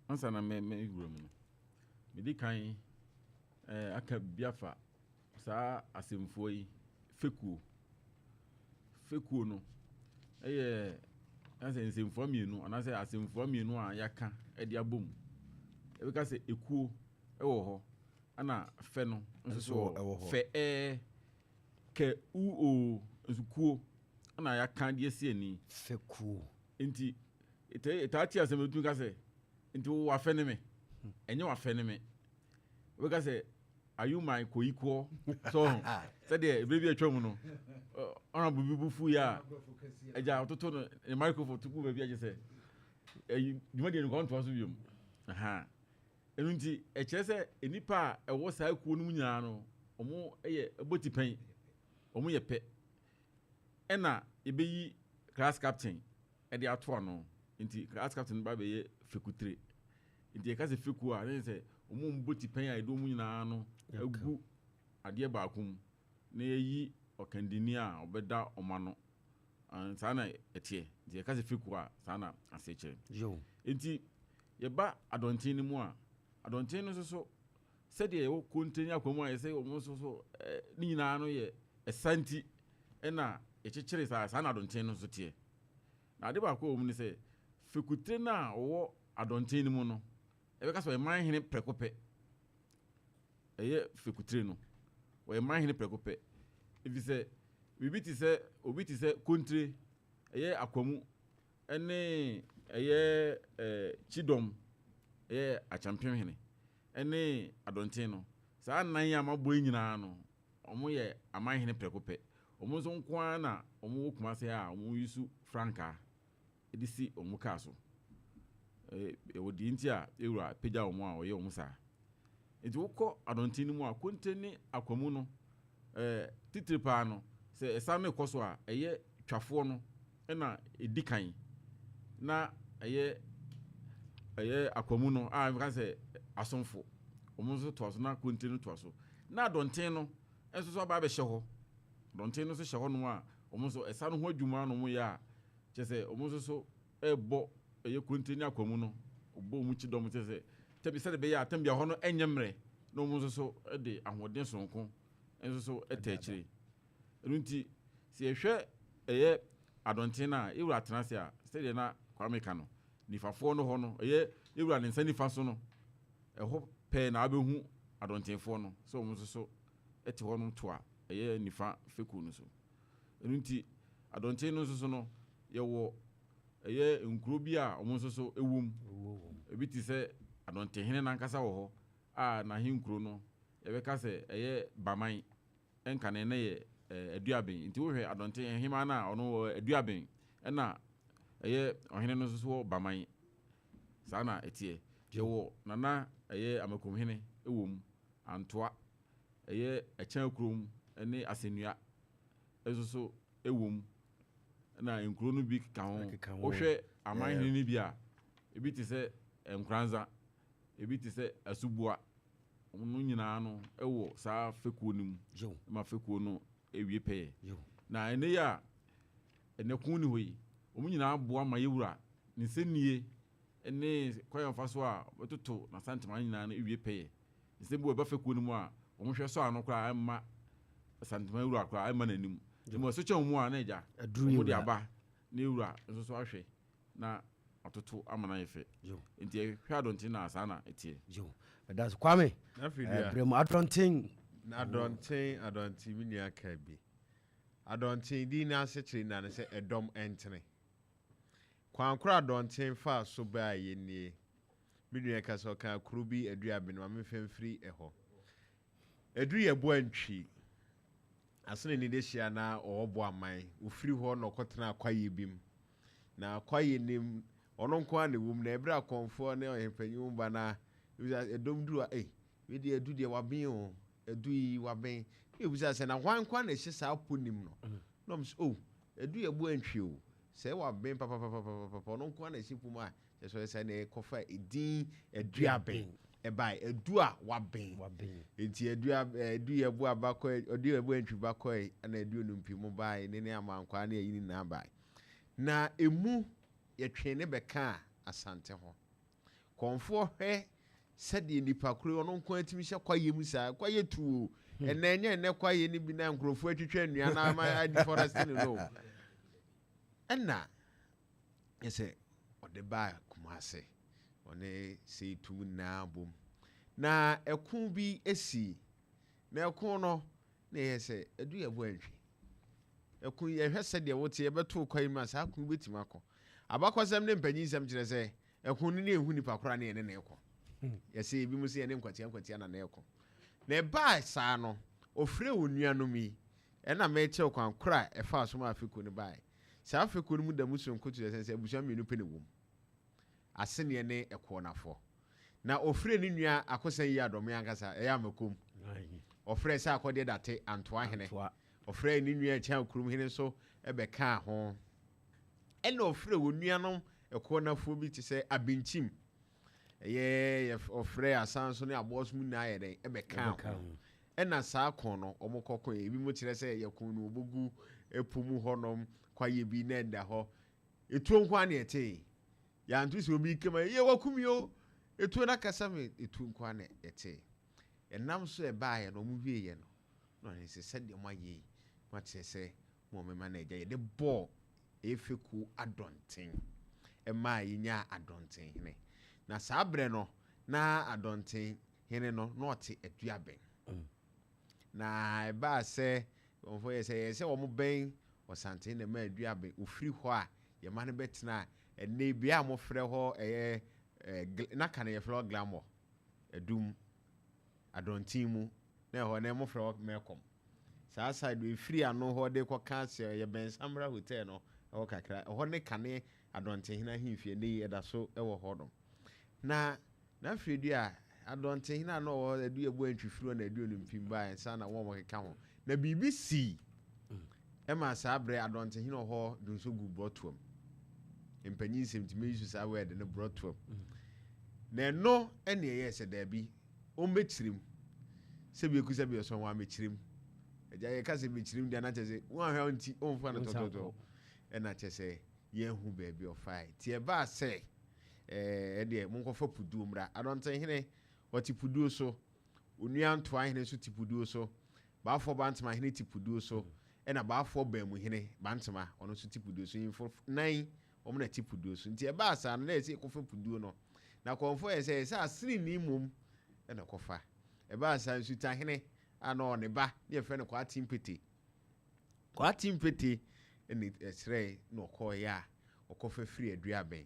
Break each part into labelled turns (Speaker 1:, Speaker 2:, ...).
Speaker 1: Ansa na mɛ mɛ wura mu no, medi kan aka bi afa saa asɛmfoɔ yi, fekuo. Fekuo no ɛyɛ asɛ nsɛmfoɔ mmienu anaasɛ asɛmfoɔ mmienu a yɛaka de abom. Ɛbɛka sɛ ekuo ɛwɔ hɔ, ɛna fɛ no nso so
Speaker 2: ɛwɔ hɔ.
Speaker 1: Fɛ ɛɛ kɛ u o nso kuo ɛna yɛaka de asi ani.
Speaker 2: Fekuo.
Speaker 1: Nti ɛtaa te asɛm ɛtumi ka sɛ nti wo wafɛ ne me, ɛnyɛ wafɛ ne me. Wobɛka sɛ, "Are you my co-equal?" So sɛdeɛ ɛberɛ bi atwa mu no, ɔna bi bu fu yi a agya ɔtoto no ne microphone to gu baabi agye sɛ ɛyi dwumadie no kɔ ntoa so biom. Aha. Ɛno nti ɛkyerɛ sɛ nnipa a ɛwɔ saa kuo no mu nyinaa no, ɔmo yɛ ɛbɔ ti pɛn, ɔmo yɛ pɛ. Ɛna yɛbɛyi class captain ɛde ato ano. Nti class captain no ba bɛyɛ fekutire. Nti yɛka sɛ fekuo a, ne sɛ ɔmo mbɔ ti pɛn a yɛde ɔmo nyinaa no agu adeɛ baako mu na yɛyi ɔkandini a ɔbɛda ɔmo ano. Saa na ɛteɛ. Nti yɛka sɛ fekuo a, saa na aseɛ kyerɛ. Nti yɛba adɔnten no mu a, adɔnten no nso so, sɛdeɛ yɛwɔ konte ne akwamu a yɛsɛ ɔmo nso so ne nyinaa no yɛ ɛsa, nti ɛna yɛkyekyere saa. Saa na adɔnten no nso teɛ. Na ade baako a wɔ mu ne sɛ fekutire no a ɔwɔ adɔnten no mu no, ɛbɛka sɛ ɔyɛ man hene prɛko pɛ. Ɛyɛ fekutire no, ɔyɛ man hene prɛko pɛ, ɛfiri sɛ biribi te sɛ obi te sɛ kontire, ɛyɛ akwamu, ɛne ɛyɛ kyidɔm, ɛyɛ akyampem hene, ɛne adɔnten no, saa nnan yi a mabɔ yi nyinaa no, ɔmo yɛ aman hene prɛko pɛ. Ɔmo nso nko ara na ɔmo wɔ Kumase a ɔmo yi so frankaa de si ɔmo kaa so. Ɛwɔ deɛ nti a ewura pagya ɔmo a ɔyɛ ɔmo saa. Nti wokɔ adɔnten no mu a, konte ne akwamu no, titiri paa no, sɛ ɛsa no kɔ so a, ɛyɛ twafoɔ no ɛna ɛdi kan, na ɛyɛ akwamu no a nka sɛ asomfo, ɔmo nso toa so, na konte no toa so, na adɔnten no nso so aba abɛhyɛ hɔ. Adɔnten no nso hyɛ hɔ nom a, ɔmo nso ɛsa no ho adwuma na ɔmo yɛ a, kyerɛ sɛ ɔmo nso so ɛrebɔ ɛyɛ konte ne akwamu no, ɔbɔ ɔmo kyi dɔm, kyerɛ sɛ tɛbi sɛde bɛyɛ a tɛm bia hɔ no ɛnyɛ mmerɛ, na ɔmo nso so ɛde ahoɔden sononko nso so ɛta akyire. Ɛno nti sɛ yɛhwɛ ɛyɛ adɔnten no a, ewura atena ase a, sɛdeɛ na Kwame ka no, nifafoɔ no hɔ no, ɛyɛ ewura ne nsa nifa so no, ɛhɔ pɛɛ na abɛhu adɔntenfoɔ no sɛ ɔmo nso so ɛte hɔ no to a ɛyɛ nifa fekuo no so. Ɛno nti adɔnten no nso so no, yɛwɔ ɛyɛ nkuro bi a ɔmo nso so ɛwɔ mu. Ebi te sɛ adɔntenhene nankasa wɔ hɔ a n'ahenkuro no yɛbɛka sɛ ɛyɛ Baman, ɛnka ne yɛ Aduaben. Nti wohwɛ adɔnten hema no a, ɔno wɔ Aduaben, ɛna ɛyɛ ɔhene no nso so wɔ Baman. Saa na ɛteɛ. Yɛwɔ nana ɛyɛ Amakomhene ɛwɔ mu, Antoa, ɛyɛ Ɛkyɛn kurom, ɛne Asɛnnua ɛnso so ɛwɔ mu, ɛna nkuro no bi ka ho.
Speaker 2: Ɛkeka ho.
Speaker 1: Wohwɛ amanhene no bi a, ebi te sɛ Nkoranza, ebi te sɛ Asuboa, ɔno nyinaa no ɛwɔ saa fekuo no mu ma fekuo no ewie pɛyɛ. Na ɛnɛ yi a ɛnɛ kun ni hɔ yi, wɔn nyinaa boa ma yɛwura ne nsɛnnie ne kwan a ɔfa so a wɔtoto n'asantema nyinaa no ewie pɛyɛ. Nsɛm bi wɔ ɛba fekuo no mu a, wɔn hwɛ sɔ ano koraa, ɛmma asantema wura koraa ɛmma n'anim emu ɛso kyɛn mu a, na agya
Speaker 2: Aduru
Speaker 1: wɔn de
Speaker 2: yɛwura.
Speaker 1: aba na ewura nso so ahwɛ na atoto ama no ayɛ fɛ. Nti ɛhwɛ adɔnten na saa na ɛteɛ.
Speaker 2: Yo, ɛda so, Kwame.
Speaker 3: Na afei dua.
Speaker 2: Berɛ mu adɔnten.
Speaker 3: Na adɔnten, me nua ka bi, adɔnten din no ase kyerɛ na ne sɛ ɛdɔm ɛntene. Kwan koro adɔnten faa so baa yɛ nie. Me nua ka sɛ ɔka kuro bi Aduaben, ma memfa mfiri ɛhɔ. Aduru yɛ boa ntwi asene ne de hyia na ɔwɔ bo aman. Ofiri hɔ na ɔkɔtena kwaeɛ bi mu, na kwaeɛ nim ɔno nko ara na ɛwɔ mu. Na ɛberɛ akɔmfoɔ ne ɔhempanyin ba na ɛdɔm duru a, ei, wei deɛ adu deɛ waben o, adu yi waben. Ne ebisa sɛ na hwan kwan na ɛhyɛ saa po nim no, na ɔmo sɛ, "O, adu yɛ boa ntwi o, sɛ waben papapapapapa, ɔno nko ara na ɛhyɛ po mu a." Kyerɛ sɛ ɔyɛ sɛ na ɛkɔfa edin Aduaben ɛbae, adu a waben.
Speaker 2: Waben.
Speaker 3: Nti adu yɛ bo aba kɔɛ, adu yɛ bo antwi ba kɔɛ, ɛna adu onumpi mu bae ne amankwaa ne ayi ne nyinaa bae, na emu yɛtwe ne bɛka Asante ho. Kɔmfoɔ hwɛ sɛdeɛ nipa koro yi ɔno nko ara tumi hyɛ kwaeɛ mu saa, kwaeɛ tuo. Ɛnɛ ɛnyɛ ɛnɛ kwaeɛ no bi na nkurɔfoɔ atwitwa nnua na ama adeforest no no. Ɛna yɛ sɛ ɔde baa Kumase, ɔne Seitu mu nyinaa bom. Na ɛko bi si, na ɛko no na ɛyɛ sɛ ɛdu yɛ bo antwi. Ɛko yi yɛhwɛ sɛdeɛ wote yɛbɛto kwae mu a saa ko yi bɛtumi akɔ. Abakɔsɛm ne mpanyinsɛm kyerɛ sɛ Ɛko no ne yɛnhu nipa koraa ne yɛne no reko. Yɛse ebinom se yɛne nkwatia nkwatia na na ɛko. Na ɛbaa saa no, ɔfrɛɛ onuanom yi, ɛna mekyerɛw kwan koro a ɛfaa so maa fekuo no baeɛ. Saa fekuo no mu da mu sononko te sɛ sɛ abusua mmienu pɛ na ɛwom, Aseneɛ ne Ɛkoɔnafoɔ. Na ɔfrɛɛ ne nua Akosan yi Adɔme ankasa, ɛyɛ Amakom. Ɔfrɛɛ sɛ Akɔdeɛ Date Antoa hene. Ɔfrɛɛ ne nua Akyan Okurum hene nso bɛkaa ho. Ɛnna ɔfrɛɛ wɔn nuanom ɛkoɔnafoɔ bi te sɛ Abenkyim, ɛyɛ ɔfrɛɛ asanso ne aboɔso mu nyinaa yɛ dɛn ɛbɛkaa ho. Ɛnna saa ko no wɔkɔkoeɛ. Ebinom kyerɛ sɛ yɛkoo no wɔbɛgu ɛpo mu hɔnom, kwaeɛ bi na ɛda hɔ. Etuo nko ara na yɛtee. Yɛanto sɛ obi reka ma yɛ wakum yi o. Etuo no akasa me, etuo nko ara na yɛtee. Ɛnam so ɛbaeɛ no wɔwieeɛ no, na ɔhene sɛ sɛdeɛ moayɛ yi, moakyerɛ sɛ mo mema no agya. Yɛde bɔɔ ɛyɛ fekuo adɔnten ɛmaa yɛnyaa adɔnten hene. Na saa berɛ no, na adɔnten hene no, na ɔte Aduabɛn. Na ɛbaa sɛ, wɔmfoɔ yɛ sɛ, yɛyɛ sɛ wɔn bɛn Ɔsantehene na ɛmaa Aduabɛn. Ɔfiri hɔ a, yɛma no bɛtenaa ɛnnɛ bea a wɔfrɛ hɔ ɛyɛ, ɛɛ, na kane yɛfrɛ hɔ Glamour, Adum, Adɔnten mu, na ɛhɔ na wɔfrɛ hɔ Melcom. Saa side no ɛfiri ano hɔ de kɔka sɛ ɛyɛ Bɛnsamra Hotel no ɛhɔ kakra. Ɛhɔ ne kane Adɔntehene ahemfie ɛnnɛ yi ɛda so wɔ hɔ nom. Na n'afei dua Adɔntehene a na ɔwɔ hɔ Adu Yeboah Antwifiri hɔ na Adu Onumpim baeɛ ansa na wɔn a wɔkeka ho. Na biribi sii ɛmaa saa berɛ Adɔntehene wɔ hɔ dwonsɔ guu borɔtoam. Mpanyin nsɛm nti mɛyi so saa word no borɔtoam. Na ɛno ɛne ɛyɛɛ sɛ daabi Ɔmmɛkyerɛ mu. Sɛ bi aku sɛ bi ɔsɔn wammɛkyerɛ mu. Agya yɛka sɛ bɛkyerɛ mu deɛ na kyerɛ sɛ woanhwɛ a ɔnti ɔmfa no tɔtɔtɔ. Ɛna kyerɛ sɛ yɛnhu baabi ɔfae. Nti ɛbaa sɛ ɛɛ ɛdeɛ monkɔfa puduo mmra. Adɔntenhene ɔte puduo so. Onua Ntoahene nso te puduo so. Baafoɔ Bantemahene te puduo so. Ɛna Baafoɔ Baamuhene, Bantema, ɔno nso te puduo so. Nhemfo nan Wɔn na ɛte puduo so. Nti ɛbaa saa no, na ɛsɛ yɛkɔfa puduo no. Na kɔmfoɔ yɛ sɛ, ɛsɛ aseneni mmom na ɛkɔfa. Ɛbaa saa, Nsutahene a na ɔwɔ ne ba, ne yɛfrɛ no Kwaa Mpete. Kwaa Mpete na ɛsrɛe na ɔkɔeɛ a ɔkɔfa firi Aduabɛn.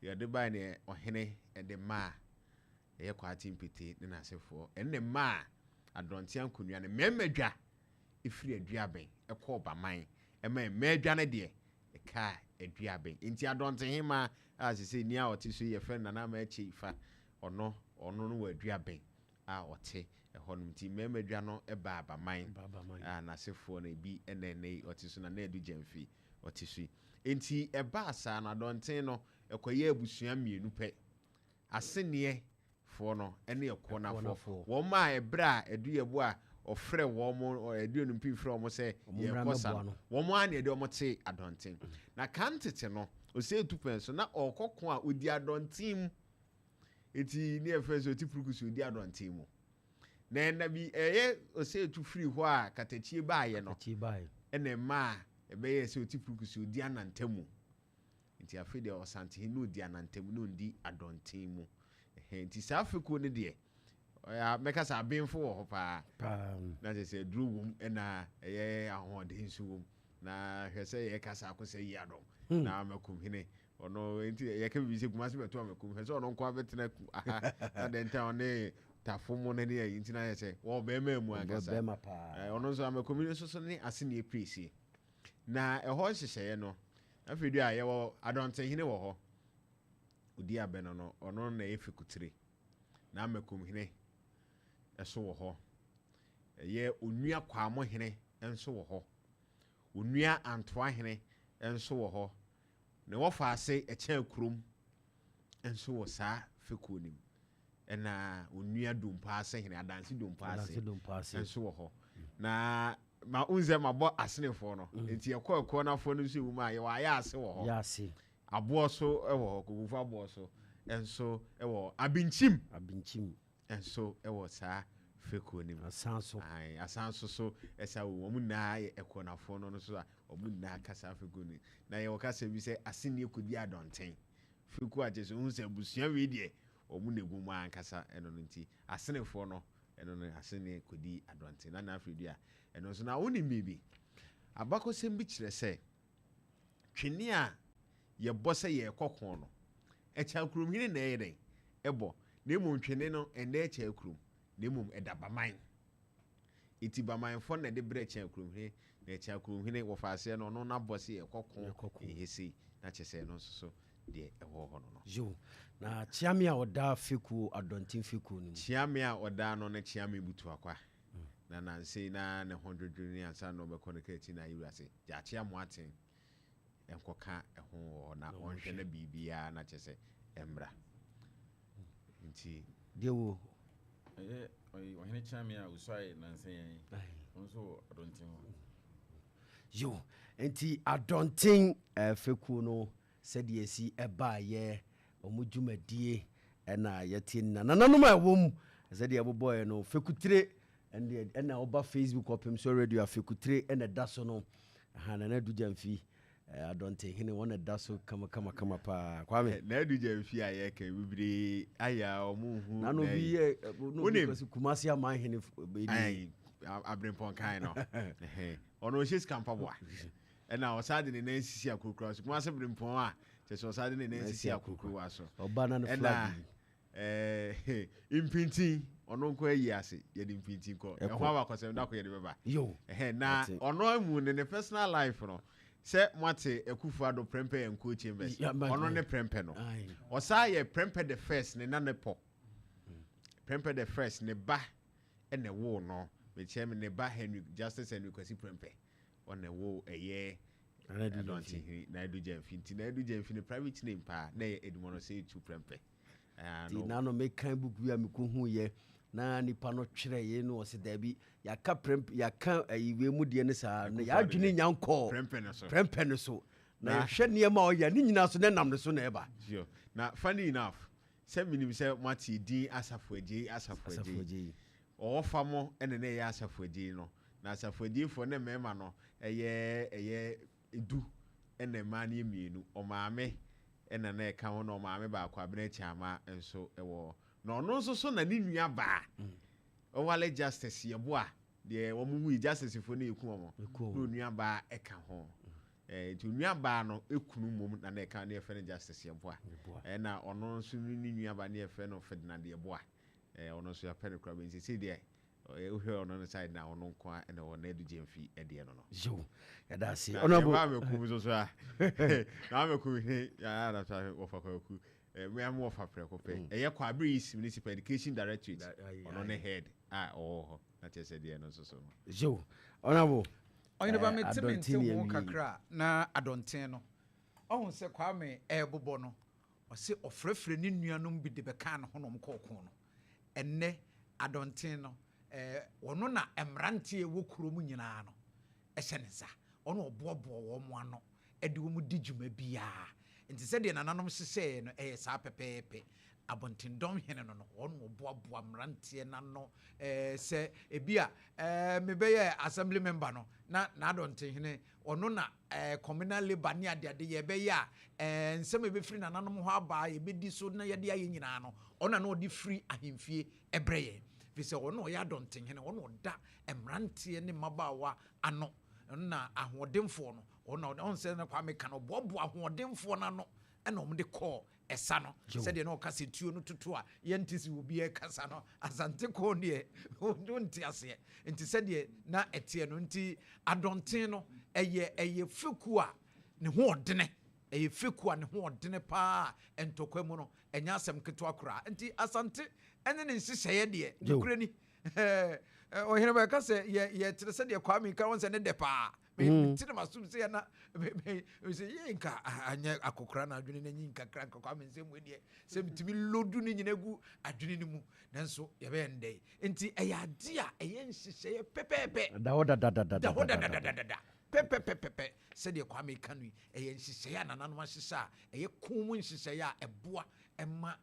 Speaker 3: Deɛ ɔde baeɛ no ɔhene de maa ɛyɛ Kwaa Mpete ne n'asefoɔ. Ɛno na ɛmaa Adɔnte Ankonnwa no mmarima dwa firi Aduabɛn kɔɔ Baman. Ɛma mmaa dwa no deɛ Ɛkaa Aduaben. Enti Adɔntenhemaa a sesei nea ɔte so yi yɛfrɛ no Nana Ama Akyei Fa, ɔno, ɔno no wɔ Aduaben a ɔte ɛhɔ nom. Nti mmarima dwa no baa Abaman a n'asefoɔ no ebi na ɛnnɛ yi ɔte so, Nana Adu Gyamfi ɔte so yi. Enti ɛbaa saa no Adɔnten no ɛkɔyɛɛ abusua mmienu pɛ. Aseneɛ foɔ no ne ɛkoɔnafoɔ. Wɔn a ɛberɛ a Aduyɛbo a ɔfrɛ wɔn, Aduonumpim frɛ wɔn sɛ yɛrekɔ sa no, wɔn ara na ɛde wɔn tee Adɔnten. Na kan tete no, Osei Tupɛn nso, na ɔrekɔ ko a ɔdi Adɔnten mu. Enti ne yɛfrɛ sɛ ɔte Purukusu, ɔdi Adɔnten mu. Na ɛna bi ɛyɛ Osei Tu firi hɔ a katakyie baeɛ no, ɛna ɛmaa ɛbɛyɛɛ sɛ ɔte Purukusu, ɔdi Anantamu. Nti afei deɛ Ɔsantehene na ɔdi anantamu na ɔndi adɔnten mu. Ɛhɛn, nti saa fekuo no deɛ, ɔyɛ mɛka sɛ abenfo wɔ hɔ paa.
Speaker 2: Paa.
Speaker 3: Na kyerɛ sɛ aduro wom ɛna ɛyɛ ahoɔden nso wom. Na hwɛ sɛ yɛka sɛ akosɛ yi adɔm hmm. na Makumhene ɔno nti yɛka biribi sɛ Kumasi bɛto Amakum hwɛ sɛ ɔno nko abɛtena aha na dɛn nta ɔne tafo mu no ne ayi nti na yɛ sɛ wɔn bɛrima mu ankasa ɔno nso Amakumhene nso so ne aseneɛ piesie. Na ɛhɔ nhyehyɛeɛ no, afei deɛ a yɛwɔ Adɔntenhene wɔ hɔ, ɔdi abɛ no no, ɔno na ɛyɛ Fekutire. Na Amakumhene nso wɔ hɔ. Ɛyɛ Onua Kwamohene nso wɔ hɔ. Onua Antoahene nso wɔ hɔ. Ne wɔfa ase Ɛkyɛn Kurom nso wɔ saa fekuo no mu. Ɛna Onua Dompaase Hene, Adanse Dompaase nso wɔ hɔ. Na ma wohu sɛ mabɔ asenefoɔ no mm. nti yɛkɔ ɛkoɔ no afoɔ no nso ɛwu mu a yɛwɔ ayɛ ase wɔ hɔ aboɔ so wɔ hɔ kogofo aboɔ so. nso wɔ Abinkyim.
Speaker 2: Abinkyim.
Speaker 3: Nso wɔ saa fekuo no mu.
Speaker 2: Asan so.
Speaker 3: Ae, asan so so ɛsa wɔ mu. Wɔn nyinaa yɛ ɛkɔnafoɔ no so a wɔn nyinaa ka saa fekuo no. Na yɛwɔ kasa bi sɛ asennie kɔdi adɔnten. Fekuo a kyerɛ sɛ wohu sɛ abusua wei deɛ wɔn na ɛgu mu ankasa ɛno no nti asenefoɔ no ɛno no asennie kɔdi adɔnten. Na na afei dua ɛno nso na wonim biribi. Abakɔsɛm bi kyerɛ sɛ twene a yɛbɔ sɛ yɛrekɔ ko no, ɛkyɛ akuromhene na ɛyɛ dɛn ɛbɔ, na mmom twene no ɛnnɛ ɛkyɛ akurom, na mmom ɛda Baman. Eti Bamanfoɔ na ɛde brɛ kyɛn akuromhene, na ɛkyɛn akuromhene wɔfa aseɛ no ɔno n'abɔ sɛ yɛrekɔ ko ɛyɛ sei, na kyerɛ sɛ ɛno nso so deɛ ɛwɔ hɔ no no.
Speaker 2: Yo, na Kyeame a ɔda Fekuo, Adɔnten Fekuo no mu.
Speaker 3: Kyeame a ɔda ano no Kyeame Butuakwa, na nansa yi na ne ho dwodwo ne ansa na ɔbɛkɔ no kaa na ayi wiase gyaakye amoaten nkɔka ɛho wɔ hɔ na ɔnhwɛ na biribiara na kyerɛ sɛ ɛmmra nti.
Speaker 2: Deɛ wo.
Speaker 1: Ɛyɛ ɔhene Kyeame a osuae nansa yi, ɔno nso wɔ Adɔnten hɔ.
Speaker 2: Yo, nti Adɔnten Fekuo no sɛdeɛ esi ɛbaayɛ, wɔn dwumadie ɛna yɛte na nananom a ɛwɔ mu sɛdeɛ ɛbobɔɛ no fekutire ɛndeɛ ɛna ɔba Facebook ɔpem so radio a fekutire ɛna ɛda so no ha Nana Adu Gyamfi Adɔnten hene wɔn ɛda so kama kama kama paa Kwame.
Speaker 3: Na Adu Gyamfi a yɛka bebree ayɛ a ɔmo hu
Speaker 2: na no bi yɛ no bi kɔsi Kumasi aman hene
Speaker 3: bɛdi abrempɔnkan no ɔno ɔhyɛ sika mpaboa ɛna ɔsaa de ne nan sisi akurokura so Kumasi brempɔn a kyɛ sɛ ɔsaa de ne nan sisi akurokura so
Speaker 2: ɔba na ne flag
Speaker 3: ɛna mpintin ɔno nko ayi ase yɛde mpintin kɔ ɛho abakɔsɛm da ko yɛde bɛba
Speaker 2: yo
Speaker 3: na ɔno amu ne ne personal life no sɛ moate Akufo-Addo Prempeh and Co Chambers ɔno ne Prempeh no ɔsaa yɛ Prempeh the First ne nane pɔ Prempeh the First ne ba ɛna ɛwoo no mekyerɛ me ne ba Henry Justice Henry Kwasi Prempeh ɔna ɛwoo ɛyɛ Adɔntehene na Adu Gyamfi nti na Adu Gyamfi ne private name paa na ɛyɛ Edmond Osei Tu Prempeh.
Speaker 2: Nti nano mekan book bi a mekɔhu yɛ na nipa no twerɛ yɛ no ɔsɛ daabi yɛaka prɛmp yɛaka ayiwei mu deɛ no saa na yɛadwene nya nkɔɔ Prempeh no so na yɛhwɛ nneɛma a ɔyɛ ne nyinaa so na nam ne so na ɛba.
Speaker 3: Na funny enough sɛ menim sɛ moate din Asafo Agyei Asafo Agyei ɔwɔ fa mo ɛna na ɛyɛ Asafo Agyei no na Asafo Agyeifoɔ ne mmarima no ɛyɛ 10 ɛna mmaa no yɛ 2 ɔmaame ɛna na ɛka ho na ɔmaame baako Abena Kyiama nso ɛwɔ na ɔno nso so na ne nua baa ɔwale Justice Yɛboa deɛ wɔn wui Justice foɔ no yɛku wɔn na onua baa ɛka ho nti onua baa no ekunu mom na na ɛka ne yɛfrɛ no Justice Yɛboa ɛna ɔno nso ne nua baa ne yɛfrɛ no Ferdinand Yɛboa ɔno nso yɛapɛ no koraa bɛnsi sɛ deɛ wohwɛ ɔno no side na ɔno nko a ɛna ɔno Adu Gyamfi ɛdeɛ no no.
Speaker 2: Yo, yɛda ase.
Speaker 3: Ɔno abo na maame so a na maame kum ne yɛa na so wɔfa kwaku mmea mo wɔfa prɛko pɛ ɛyɛ Kwabere East Municipal Education Directorate ɔno ne head a ɔwɔ hɔ na kyerɛ sɛ deɛ no nso so no.
Speaker 2: Yo, ɔnabo.
Speaker 4: Ɔyene ba mete me nte ho kakra na Adɔnten no ɔhu sɛ Kwame ɛrebobɔ no ɔse ɔfrɛfrɛ ne nuanom bi de bɛka ne ho na ɔmo kɔɔ ko no ɛnnɛ Adɔnten no ɔno na mmeranteɛ wɔ kurom nyinaa no ɛhyɛ ne nsa ɔno ɔboaboa wɔn ano ɛde wɔn di dwuma biara nti sɛdeɛ nananom hyehyɛɛ no ɛyɛ saa pɛpɛɛpɛ abɔntendɔm hene no no ɔno ɔboaboa mmeranteɛ n'ano sɛ ebi a mebɛyɛ assembly member no na n'adɔntenhene ɔno na communal labour ne adeade yɛbɛyɛ a nsɛm a ebɛfiri nananom hɔ aba yɛbɛdi so na yɛde ayɛ nyinaa no ɔno na ɔde firi ahemfie ɛbrɛ yɛn fi sɛ ɔno ɔyɛ adɔntenhene ɔno ɔda mmeranteɛ ne mmabaawa ano ɔno na ahoɔdenfoɔ no ɔno ɔno sɛ no Kwame ka no ɔboaboa ahoɔdenfoɔ no ano ɛna ɔmo de kɔɔ ɛsa no sɛdeɛ na ɔka sɛ tuo no toto a yɛnte sɛ obi ɛkasa no Asante kɔɔ deɛ wonte aseɛ nti sɛdeɛ na ɛteɛ no nti Adɔnten no ɛyɛ feku a ne ho ɔdene ɛyɛ feku a ne ho ɔdene paa ntɔkwa mu no ɛnyɛ asɛm ketewa koraa nti Asante ɛne ne nhyehyɛeɛ deɛ nokorɛ ni ɔhene bɛka sɛ yɛkyerɛ sɛdeɛ Kwame ka wɔn sɛ ne dɛ paa mete ne masom sɛ yɛna sɛ yɛ nka anyɛ akɔkora no adwene no anyi nkakra nka Kwame nsɛm mu deɛ sɛ metumi lodu no nyina gu adwene no mu nanso yɛbɛyɛ ndɛ nti ɛyɛ ade a ɛyɛ nhyehyɛeɛ pɛpɛɛpɛ
Speaker 2: da hɔ
Speaker 4: dadadada pɛpɛpɛpɛpɛ sɛdeɛ Kwame ka no yi ɛyɛ nhyehyɛeɛ a nananom ahyehyɛ a ɛyɛ kɔn mu nhyehyɛeɛ a ɛboa Ɛma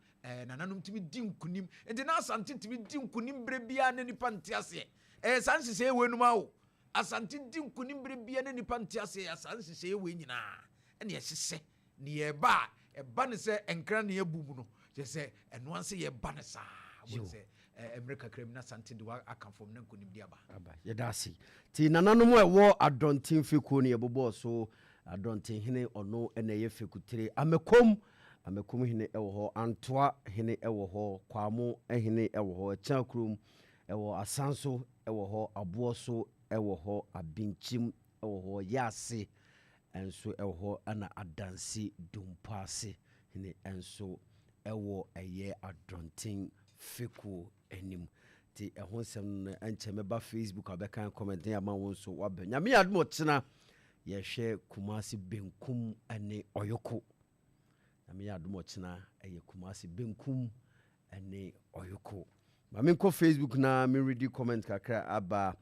Speaker 4: nananom tumi di nkunim. Nti na Asante tumi di nkunim berɛ biara na nipa nte aseɛ. Ɛyɛ saa nhyehyɛeɛ wei nom awo. Asante di nkunim berɛ biara na nipa nte aseɛ. Yɛ saa nhyehyɛeɛ wei nyinaa ɛna yɛhyehyɛ ne yɛba a, ɛba ne sɛ nkra ne yɛbu mu no, kyerɛ sɛ ɛno anse yɛba ne saa
Speaker 2: Yo.
Speaker 4: sɛ mmerɛ kakra bi na Asante de aka fam na nkonimdi aba.
Speaker 2: Aba, yɛda ase. Nti nananom a ɛwɔ Adɔnten fekuo no, yɛbobɔɔ so. Adɔntenhene, ɔno ɛna ɛyɛ fekutire. Amakom, Amakom hene ɛwɔ hɔ, Antoa hene ɛwɔ hɔ, Kwamo hene ɛwɔ hɔ, Ɛkyɛn kurom ɛwɔ, Asanso ɛwɔ hɔ, Aboɔ so ɛwɔ hɔ, Abenkyim ɛwɔ hɔ, Yɛase ɛnso ɛwɔ hɔ, ɛna Adanse Dompo hene ɛnso ɛwɔ ɛyɛ Adɔnten fekuo anim. Nti ɛho nsɛm no ɛnkyɛ mɛba Facebook abɛkan comment ne ama wo nso wabɛ. Nyame yɛ adom, ɔkyena yɛhwɛ Kumase Benkum ne Ɔyoko. Nyame yɛ adom, ɔkyena ɛyɛ Kumase Benkum ne Ɔyoko. Ma menkɔ Facebook na meredi comment kakra aba.